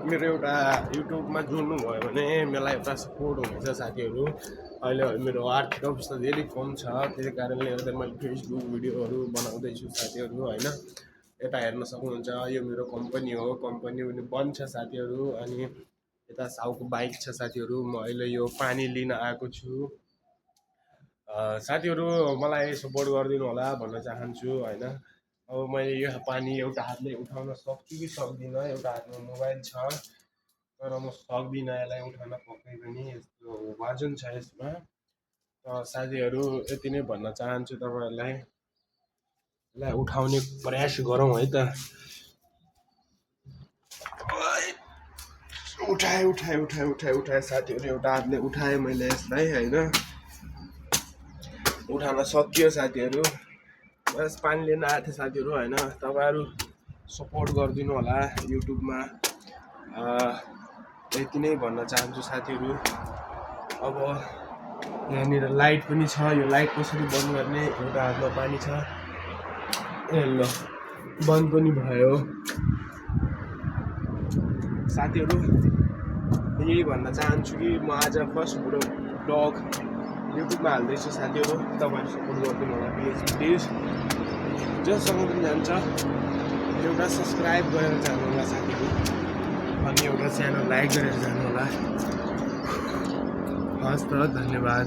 मेरो एउटा युट्युबमा जोड्नु भयो भने मलाई एउटा सपोर्ट हुनेछ साथीहरू। अहिले मेरो आर्थिक अवस्था धेरै कम छ, त्यसै कारणले गर्दा मैले फेसबुक भिडियोहरू बनाउँदैछु साथीहरू होइन। यता हेर्न सक्नुहुन्छ, यो मेरो कम्पनी हो, कम्पनी पनि बन्द छ साथीहरू। अनि यता साउको बाइक छ साथीहरू। म अहिले यो पानी लिन आएको छु साथीहरू, मलाई सपोर्ट गरिदिनु होला भन्न चाहन्छु होइन। अब मैले यो पानी एउटा हातले उठाउन सक्छु कि सक्दिनँ, एउटा हातमा मोबाइल छ तर म सक्दिनँ यसलाई उठाउन पक्कै पनि, यस्तो वजन छ यसमा। साथीहरू यति नै भन्न चाहन्छु तपाईँहरूलाई, यसलाई उठाउने प्रयास गरौँ है त। उठाएँ उठाएँ उठाएँ उठाएँ उठाएँ साथीहरू, एउटा हातले उठाएँ मैले यसलाई होइन। उठाउन सकियो साथीहरू। बस पानी लिन आएको थिएँ साथीहरू होइन। तपाईँहरू सपोर्ट गरिदिनु होला युट्युबमा, यति नै भन्न चाहन्छु साथीहरू। अब यहाँनिर लाइट पनि छ, यो लाइट कसरी बन्द गर्ने, एउटा हातमा पानी छ, ल बन्द पनि भयो साथीहरू। यही भन्न चाहन्छु कि म आज फर्स्ट ब्लग युट्युबमा हाल्दैछु साथीहरू, तपाईँहरू सपोर्ट गरिदिनु होला प्लिज प्लिज। जससँग पनि जान्छ एउटा सब्सक्राइब गरेर जानु होला साथीहरू, अनि एउटा च्यानल लाइक गरेर जानु होला। हस् त, धन्यवाद।